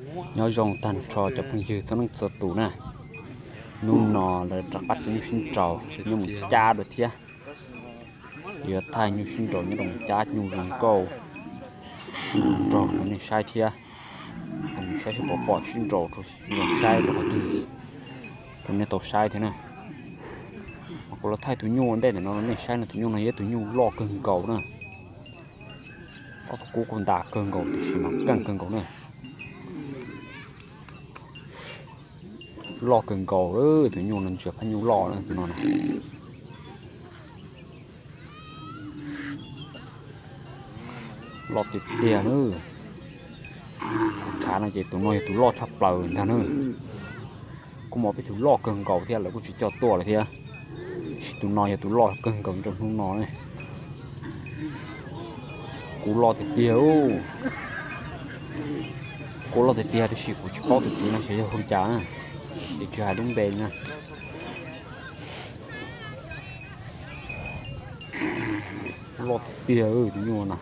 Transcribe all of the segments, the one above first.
Nyob zoo tag nrho cov phooj ywg txhua leej txhua tus na. Hnub no lawv rov qab tso nyuj sib nraus, nyuj mus cab dua thiab. Yuav thaij nyuj sib nraus nyob rau cab nyuj zoo nkauj, nrog rau nej saib thiab. Saib seb puas pom sib nraus rau, saib rau qhov twg rau nej tau saib thiab na. Mas kuv los thaij tus nyuj ua ntej ntawm no rau nej saib no, tus nyuj no yog tus nyuj loj kawg nkaus na. Ob tug kub kuj ntas kawg nkaus tiam sis mas keej kawg nkaus na. Loj kawg nkaus, tus nyuj no ntsia phab nyuj loj na tus no na. Loj tiag tiag na. Kuv tshav no ces tus no yog tus loj tshaj plaws ntag na. Kuj muaj peb tug loj kawg nkaus thiab lawv kuj tsis coj tuaj lawm thiab. Tiam sis tus no yog tus loj kawg nkaus rau hnub no ne. Kub loj tiag tiag. Kub loj tiag tiag tiam sis kuv tsis paub tus tswv no xyov yog hu li cas na, ces tsis hais lub npe li na. Loj tiag tiag tus nyuj na.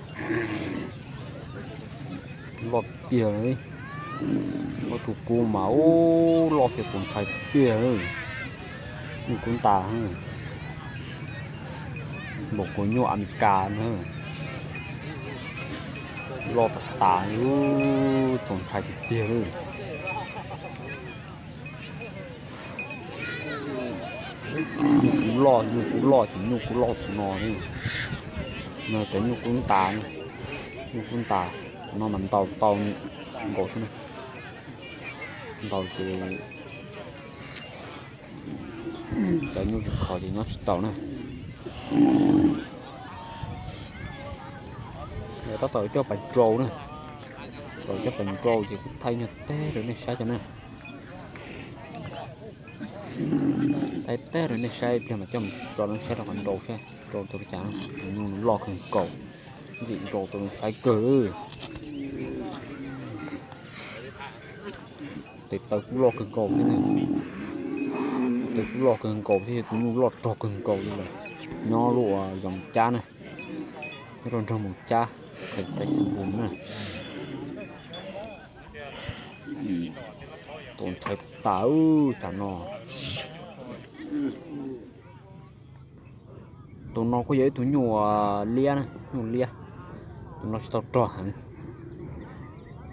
Loj tiag tiag. Ob tug kub mas ub loj thiab txaus ntshai tiag. Nyuj kub ntas npaum kuv nyuj Amelikas na. Loj tas tas, txaus ntshai tiag tiag. Nyuj kub loj, nyuj kub loj ces nyuj kub loj tus no. No cov nyuj kub ntas, nyuj kub ntas, tus no mas ntaus tau nkaus xwb na. Ntaus ces cov nyuj tsis khov ces nyob tsis taus na. Tab tom coj pais nrau na, tab tom coj pais nrau ces kuv thaij nyuag teg rau nej saib cov na. Thaij teg rau nej saib pliag mas coj mus tso nej saib rau qhov nrau saib nrau tau li cas. Tus nyuj loj kawg nkaus, ntxim nrau tau saib kawg. Tes taw kuj loj kawg nkaus thiab ne. Tes taw kuj loj kawg nkaus thiab yog tus nyuj loj rog kawg nkaus li lawm. Nyob lub uas zos Moos Cab na, nyob rau nroog Moos Cab, xeev Xais Xeem Npus na. Tus ntshai tas tas tsam no. Tus no kuj yog ib tug nyuj liab na, nyuj liab. Tus no tsis tau rog heev,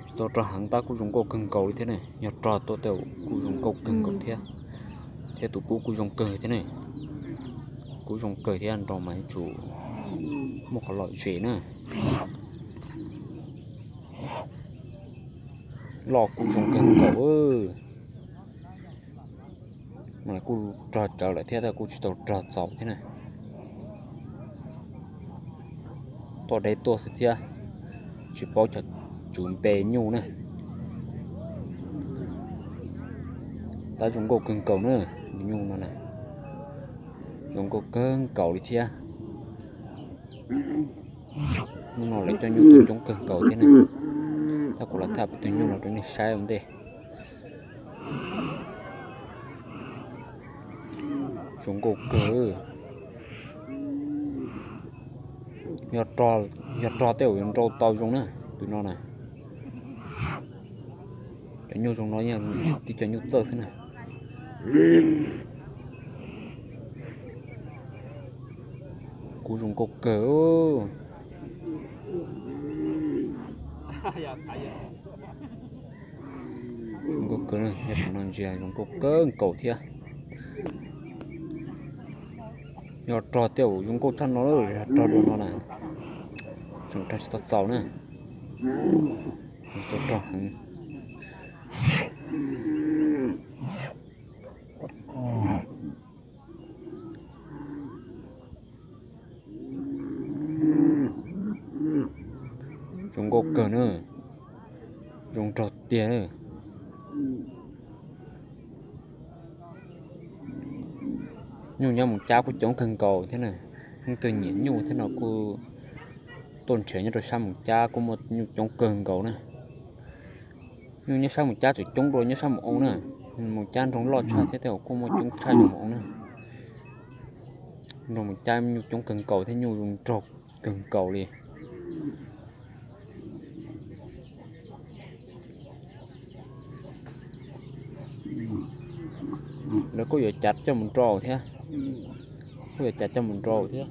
tsis tau rog heev tab kuj zoo nkauj kawg nkaus li thiab ne. Yog rog tuaj tej kuj zoo nkauj kawg nkaus thiab. Thiab tus kub kuj zoo kawg thiab ne. Kub zoo kawg thiab, nrau mas yuav tsum muaj qhov lom zem na. Loj kuj zoo kawg nkaus. Mas kuj rog tsawv lawm thiab tab kuj tsis tau rog txaus thiab na. Tuaj deb tuaj xwb thiab, tsis paub cov tswv npe nyuj na. Tab zoo nkauj kawg nkaus na, nyuj no na, zoo nkauj kawg nkaus li thiab. Hnub no lawv coj nyuj tuaj coob kawg nkaus thiab na. Tab kuv los thaij peb tug nyuj no rau nej saib ua ntej. Zoo nkauj kawg. Yog rog tej uas yuav nrau tau zoo na, tus no na. Cov nyuj zoo no yog tib cov nyuj txawj xwb na. Kub zoo nkauj kawg. Zoo nkauj kawg, yog tus no ntsia zoo nkauj kawg nkaus thiab. Yog rog tej uas zoo nkauj tshaj no, yog rog dua no na, tseem rog tsis tau txaus na. Tsis tau rog heev. Zoo nkauj kawg na, zoo nraug tiag na. Nyuj nyob Moos Cab kuj coob kawg nkaus thiab na. Leej twg nyiam nyuj thiab no kuj tuaj nrhiav nyob rau sab Moos Cab kuj muaj nyuj coob kawg nkaus na. Nyuj nyob sab Moos Cab tseem coob dua nyob sab Moos Oo na. Moos Cab nroog loj tshaj thiab tej uas kuj muaj coob tshaj zoo Moos Oo na. Nroog Moos Cab nyuj coob kawg nkaus thiab nyuj zoo nraug kawg nkaus li. Lawv kuj yuav cav coj mus nrau thiab, kuj yuav cav coj mus nrau thiab.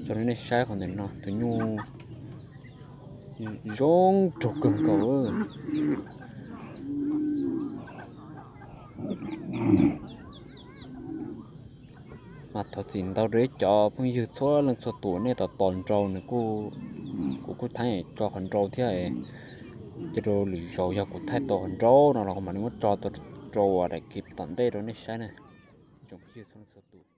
Tso nej saib qhov ntawm no, tus nyuj zoo nraug kawg nkaus. Mas thov txim ntau rau ib cov phooj ywg txhua leej txhua tus nej tos tos nrau nws kuj, kuv kuj thaij tso qhov nrau thiab. Ces rau lwm zaus yog kuv thaij tau qhov nrau no los kuv mam li muab tso rau daim clip tom ntej rau nej saib na, tsoom phooj ywg txhua leej txhua tus.